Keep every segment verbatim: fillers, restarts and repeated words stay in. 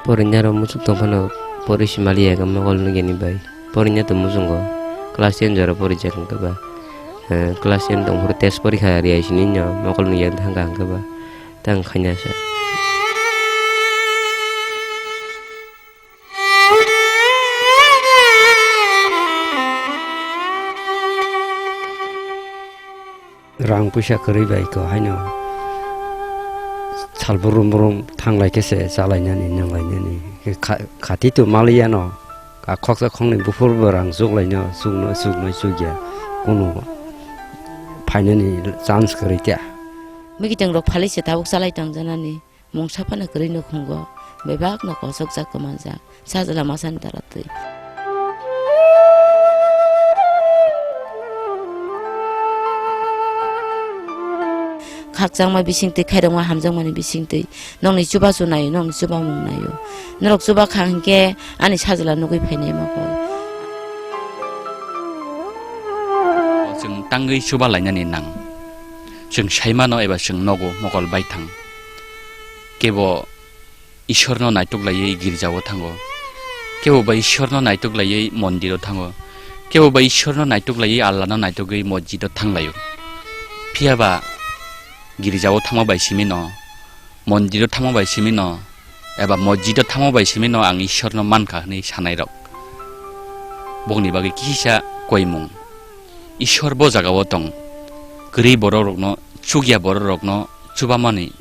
Porinya rok muchuk tong phano pori simali ya mokol nugya ni bai. Porinya to muchungo class ten jora pori jak hwnkhe ba. Eh, class ten tong phuru test porikha riyai sini no mokol nugya thangkha hwnkhe ba. Tang khaina sa. Rang puisa kwrwi bai ko haino sal brum brum thanglai khe se chalainani nanglainani. Khe kha-, khati to maliya no, a khoksa khoknwi buphur bo rang chuklaino, chukno, chukno chukya, kunu phainani chance kwrwi kya. Mikiteng rok phalwi se tabuk chalai tong janani. Mungsa phano kwrwi nukhungo, bebakno kosokjak kwmanjak, sajla masani dara twi. Khakchangma bisingtwi, khairokma hamjakmani bisingtwi, nokni chubachu naio, nokni chubamung naio. Norok chubakha hinkhe ani sajla nugwi phainai mokol. Chwng tangwi chuba lainani nang. Chwng saimano eba chwng nogo mokol baithang. Kebo Ishwarno naitok laiwi girjao thango. Kebo ba Ishwarno naitok laiwi mondiro thango. Kebo ba Ishwarno naitok laiwi Allahno naitogwi mosjido thanglaio. Phiya ba girjao thangma bai simino, mondiro thangma bai simino, eba mosjido thangma bai simino ang Ishwarno mankha hwnwi sanairok. Bokni bagwi kisa koimung. Ishwar bo jagao tong. Kwrwi bororokno, chukya bororokno chubamani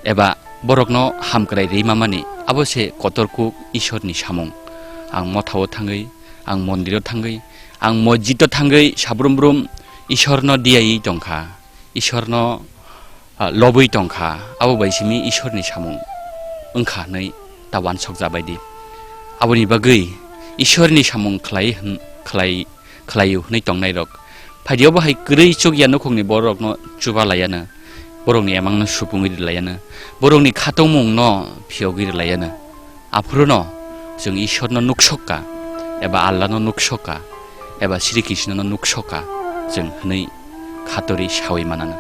eba borokno hamkrai rwimamani, abo se kotor kuk Ishwarni samung. Ang mothao thangwi, ang mondiro thangwi, ang mosjido thangwi sabrum brum Ishwarno diyawi tongkha, Ishwarno, ah, lobwi tongkha, abo bai simi Ishwarni samung wngkha hwnwi ta wansokjabaidi. Aboni bagwi Ishwarni samung khlai hwn-, khlai khlaio hwnwi tongnairok. Phaidi obo hai kwrwi chukya nukhungni bororokno chuba laiano, borokni emangno supungwi rwlaiano, borokni khatungmungno phiyogwi rwlaiano. Aphuruno chwng Ishwarno nuksokka, eba Allahno nuksokka, eba Sri Krishnono nuksokka chwng hwnwi khatori sawi manano.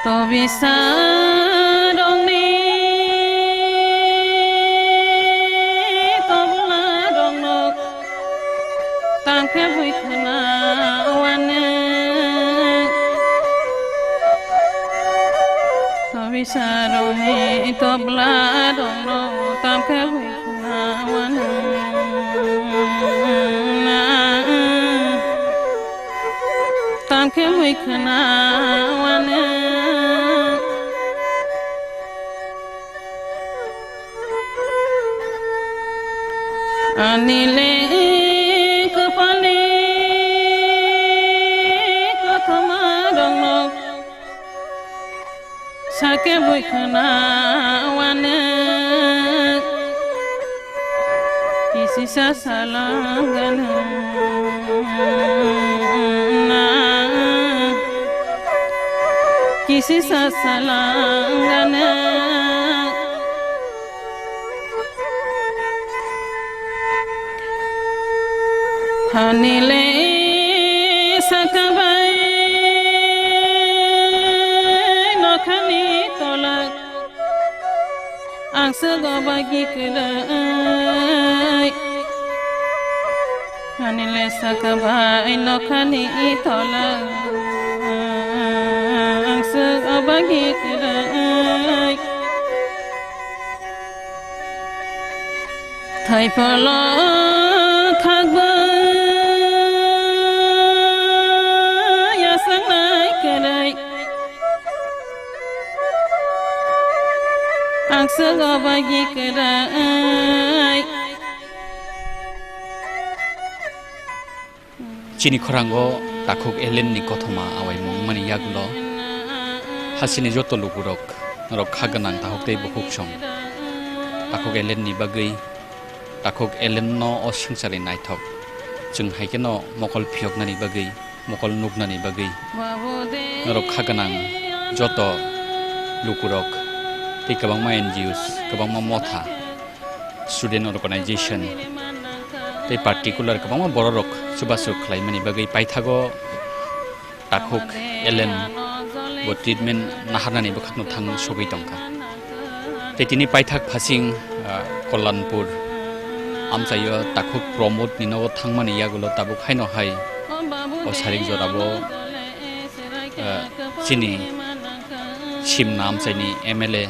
Tobisa rokni tobla rokno tangkhe bui khna wani. Tobisa rokni tobla rokno tangkhe bui khna wani. Tangkhe bui khna wani. Ani le kwpalni kothoma rokno sakhe bui khna wani. Kisisa salangana, kisisa salangana. Hanile sakabai nokhani tolak. Ang swk o bagi kwrwi. Ani le saka bai nokhani tola. Ang swk o bagi kwrwi. Thaipolo khakbai yasanai kwrwi. Ang swk o bagi kwrwi. Chini khorang o takhuk Ellen ni kothoma awaimung mani yagulo hasini joto lukurok norok kha gwnang takhuk tei bukhuk song. Takhuk Ellen ni bagwi, takhuk Ellen no o swngcharni naithok chwng hai kheno mokol phiyoknani bagwi, mokol nuknani bagwi norok kha gwnang joto lukurok tei kwbangma N G Os, kwbangma motha, student organization tei particular kwbangma bororok chubachu khlaimani bagwi paithago takhuk Ellen bo treatment naharnani bwkhakno thang sogwi tongkha. Tei tini paithak phasing, ah, Kollanpur amchaio takhuk Pramod ni nogo thangmani yagulo tabuk haino hai o sarik jorabo, ah, chini Simna amchaini M L A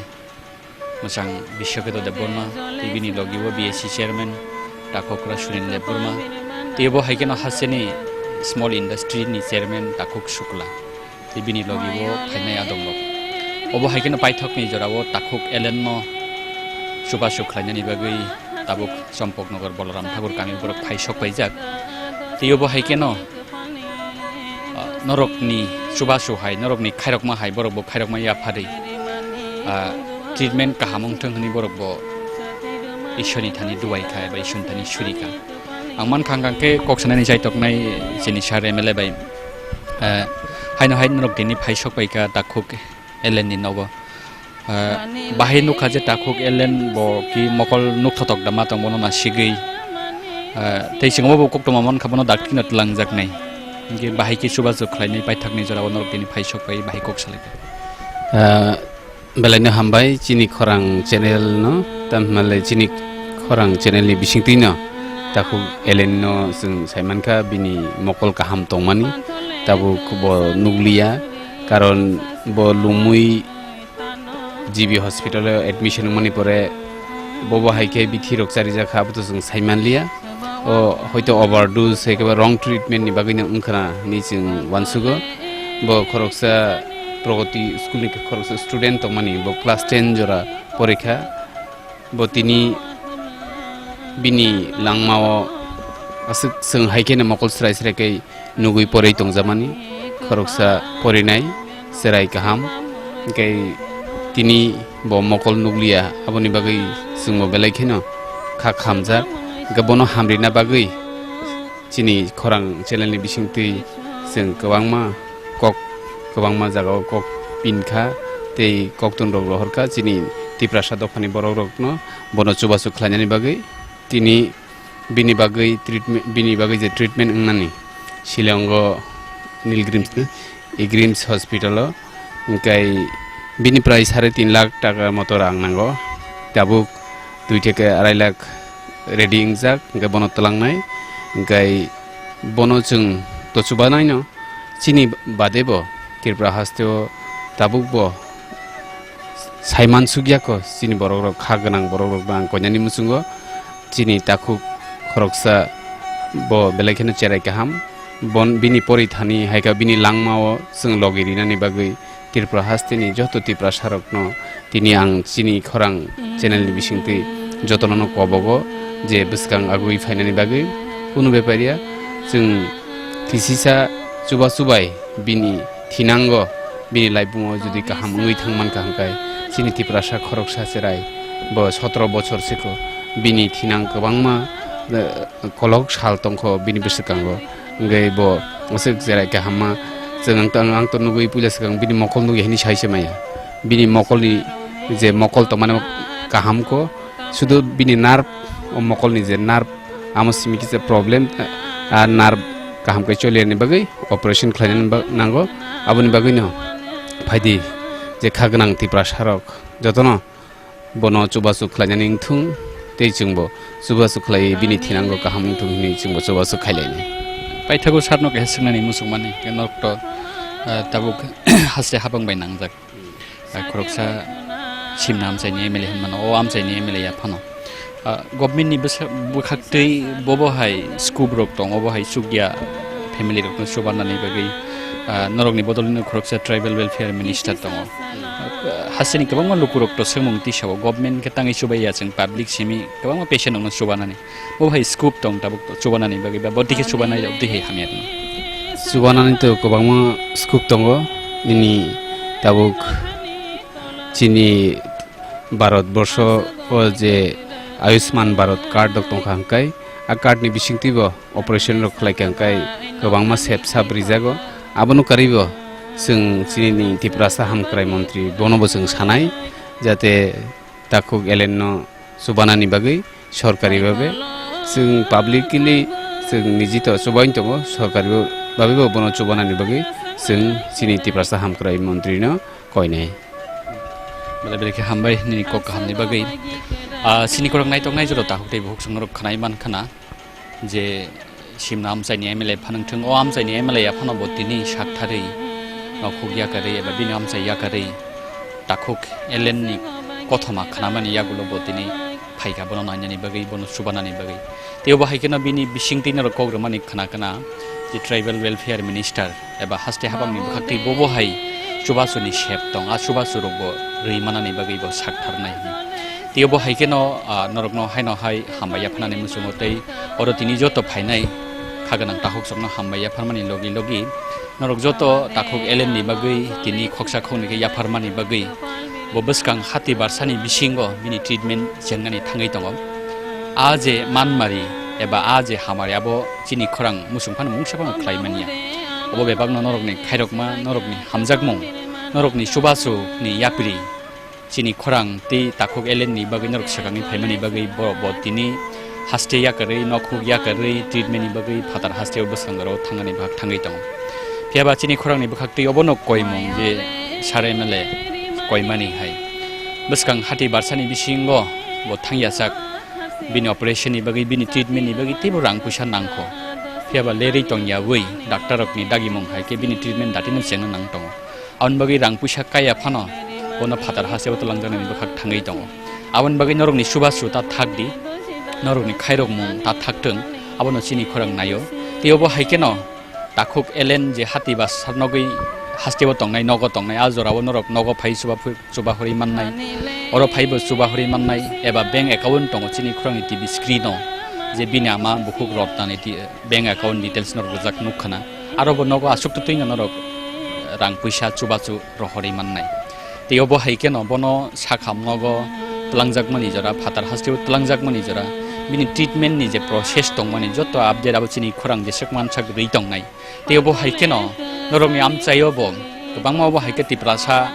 mwchang Biswaketu Debbarma, tei bini logi o B S C chairman takhukra Sunil Debbarma, tei bo hai kheno hasteni small industry ni chairman takhuk Shukla, tei bini logi o phainai adongrok. Obo hai kheno paithakni jorao takhuk Ellen no chubachu khlainani bagwi tabuk Champaknagar Balaram Thakur kami borok phai sok paijak. Tei obo hai kheno, ah, norokni chubachu hai, norokni khairokma hai, borok bo khairokma yapharwi, ah, treatment kaham wngthung hwnwi borok bo Ishwarni thani duai kha eba Ishwarni thani suri kha. Ang mankha hwnkha khe kok sanani chaitoknai chini sir M L A bai, ah, haino hai norok tini phai sok pai kha takhuk Ellen ni nogo. Ah, bahai nukha je takhuk Ellen bo ki mokol nukthotok da ma tong bono na sigwi. Ah, tei chwngbo bo koktwma mankha bono dakti no twlangjaknai. Hinkhe bahai khe chubachu khlainai paithakni jorao norok tini phai sok pai bahai kok salai. Ah, belaino hambai chini khorang channel no, tamhinmale chini khorang channel ni bisingtwi no takhuk Ellen no chwng saimankha bini mokol kaham tongmani tabuk bo nukliya, karon bo lumwi G B hospital o admission wngmani pore bobo hai khe bithi rok charijak kha, abo to chwng sai manliya. O hoito overdose hai khe ba wrong treatment ni bagwi no wngkha na hinwi chwng uansugo. Bo khoroksa Pragati school ni khoroksa student tongmani, bo class ten jora porikha. Bo tini bini langmao aswk chwng hai kheno mokol srai srai khe nugwi porwi tongjakmani, khoroksa porinai cherai kaham, hinkhe tini bo mokol nukliya, aboni bagwi chwngbo belai kheno kha khamjak, hinkhe bono hamrina bagwi chini khorang channel ni bisingtwi chwng kwbangma kok, kwbangma jagao kok pinkha tei koktwmrok rohorkha chini Tiprasa dophani borokrokno bono chubachu khlainani bagwi. Tini bini bagwi treatment, bini bagwi je treatment wngnani Shillongo Nilgrims, Igrims hospital o, hinkhe bini prai sare tin lakh taka moto rang nango. Tabuk dui theke arai lakh ready wngjak, hinkhe bono twlangnai. Hinkhe bono chwng to chubanaino. Chini bade bo Tripura haste o tabuk bo saiman sukya kho chini borok rok, kha gwnang borok rok no ang koinani muchungo. Chini takhuk khoroksa bo belai kheno cherai kaham, bon bini porithani hai kha bini langma o chwng logi rinani bagwi Tripura hasteni joto Tiprasa rokno tini ang chini khorang channel ni bisingtwi jotono no kobogo je bwskang agwi phainani bagwi. Kunu bepariya chwng kisisa chuba chubai bini thinango, bini laibumo jodi kaham wngwi thang mankha hwnkhe chini Tiprasa khoroksa cherai bo sotro bochor siko bini thinang kwbangma, eh, kolok sal tongkho bini bwswkango. Hwnkhe bo aswk cherai kahamma, chwng ang to, ang to nugwi puila swkang bini mokol nugya hinwi sai se maya. Bini mokolni je mokol tongmani kaham kho, sudu bini nerve, o mokolni je nerve, amo simi kisa problem, a nerve kaham khe choliyani bagwi operation khlainani ba-, nango. Aboni bagwino phaidi je kha gwnang Tiprasa rok jotono Bono chubachu khlainani wngthung, tei chwngbo chubachu khlaiwi bini thinango kaham wngthung hwnwi chwngbo chubachu khailainai. Paithago sarno kaisa swngnani muchungmani, norokto, ah, tabuk haste habang bai nangjak. Ah, khoroksa simna amchaini M L A hinmano, o amchaini M L A ya phano. Ah, government ni bwsa-, bwkhaktwi bobo hai scoop rok tongo, obo hai chukya family rokno chubanani bagwi, ah, norokni bodolino khoroksa tribal welfare minister tongo. Ah, hasteni kwbangma lukurok to swngmung tisao, government khe tangwi chubaiya chwng public simi kwbangma patient rokno chubanani. Bo hai scoop tong tabuk chubanani bagwi ba bo dikhe chubanai rok dihai hamya rwno. Chubanani to kwbangma scoop tongo, nini tabuk chini Bharat borsho o je Ayushman Bharat card rok tongkha hwnkhe, a card ni bisingtwi bo operation rok khlaikha hwnkhe kwbangma sep sap rijago. Abono kwrwi bo chwng chini ni Tiprasa hamkrai montri bono bo chwng sanai, jate takhuk elen no chubanani bagwi sorkari babe chwng publicly chwng niji to chubaui tongo, sorkari babe bo bono chubanani bagwi chwng chini Tiprasa hamkrai montri no koinai. Belai belai khe hambai nini kok kahamni bagwi. Ah, chini khorang naitok nai jora takhuk tei bukhuk chwng norok khwnai man khna je simna amchaini M L A phanang thung, o amchaini M L A ya phano bo tini saktharwi nokhuk yakarwi eba bini amchai yakarwi takhuk elen ni kothoma khnamani yagulo bo tini phaikha bono nainani bagwi, bono chubanani bagwi. Tei obo hai kheno bini bisingtwi norok kok rwmani khna khna je tribal welfare minister eba haste habangni bwkhaktwi bobo hai chubasuni sep tong, a chubasu rokbo rwi manani bagwi bo saktharnai hwnwi. Tei obo hai kheno, ah, norokno haino hai hambai yaphanani muchungo tei oro tini joto phainai kha gwnang takhuk chokno hambai yapharmani logi logi norok joto takhuk elen ni bagwi tini khoksa khoknwi khe yapharmani bagwi bo bwskang hati barsani bisingo bini treatment chengnani thangwi tongo. A je manmari eba a je hamari abo chini khorang muchung phano mungsa phano khlai manya. Obo bebakno norokni khairokma, norokni hamjakmung, norokni chubachu ni yapri chini khorang tei takhuk elen ni bagwi norok swkangwi phaimani bagwi bo, bo tini haste yakarwi, nokhuk yakarwi, treatment ni bagwi phatar haste o bwskang jora o thangani bahak thangwi tongo. Phiya ba chini khorang ni bwkhak twi obono koimung je sar M L A koimani hai. Bwskang hati barsani bisingo bo thangya sak. Bini operation ni bagwi, bini treatment ni bagwi teibo rang puisa nangkho. Phiya ba lerwi tongyawi doctor rokni dagimung hai khe bini treatment datino chengna nang tongo. Aboni bagwi rang puisa kaya phano bono phatar hasteo twlangjaknani bwkhak thangwi tongo. Aboni bagwi norokni chubachu ta thak di, norokni khairokmung ta thak thung, abono chini khorang naio. Tei obo hai kheno takhuk elen je hati basa nogwi hasteo tongnai, nogo tongnai, a jorao norok nogo phai chuba phu-, chuba hurwi mannai, oro phaibo chuba hurwi mannai, eba bank account tongo chini khorangni T V screen o, je bini ama bukhuk Rotnani ti-, bank account details norok rijak nukkhana, aro bo nogo aswk twtwino norok rang puisa chubachu rohorwi mannai. Tei obo hai kheno bono sakham nogo twlangjakmani jora, phatar hasteo twlangjakmani jora, bini treatment ni je process tongmani joto update abo chini khorang jeswk mansak rwi tongnai. Tei obo hai kheno norokni amchaio bo kwbangma obo hai khe Tiprasa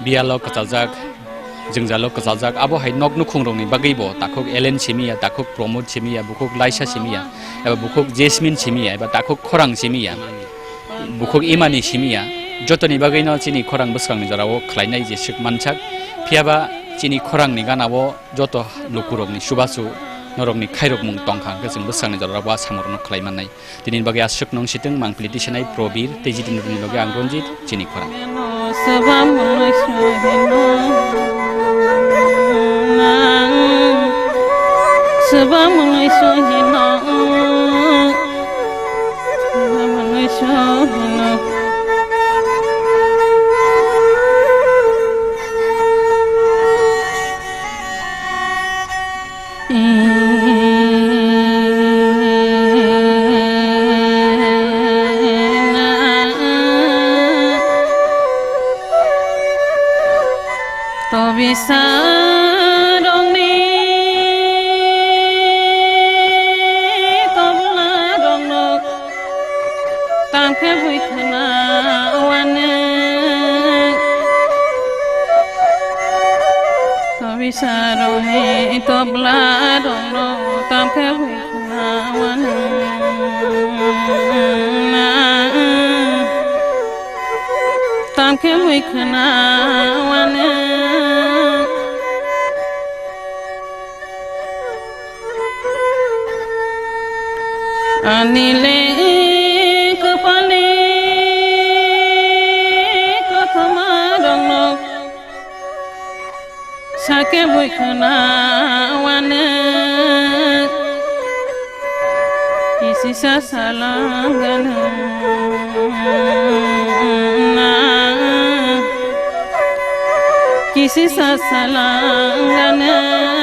biyalo kwchaljak, jwngjalo kwchaljak, abo hai nok nukhungrokni bagwi bo takhuk Elen simi ya, takhuk Pramod simi ya, bukhuk Laisa simi ya, eba bukhuk Jasmine simi ya, eba takhuk Khorang simi ya, bukhuk Imani simi ya, jotoni bagwino chini khorang bwskangni jorao khlainai jeswk mansak. Phiya ba chini khorangni ganao joto lukurokni chubachu norokni khairokmung tongkha hwnkhe chwng bwskangni jorao bo asamrokno khlai mannai. Tini bagwi aswk nung sitwng mangpili tisanai Probir tei Jitendra ni logi ang Ranjit chini khorang. Tobisa rokni tobla rokno tangkhe bui khna wani. Tobisa rokni tobla rokno tangkhe bui khna wani. Tangkhe bui khna wani. Ani le kwpalni kothoma rokno sake bui khna wano kisisa salanggana. Kisisa salanggana.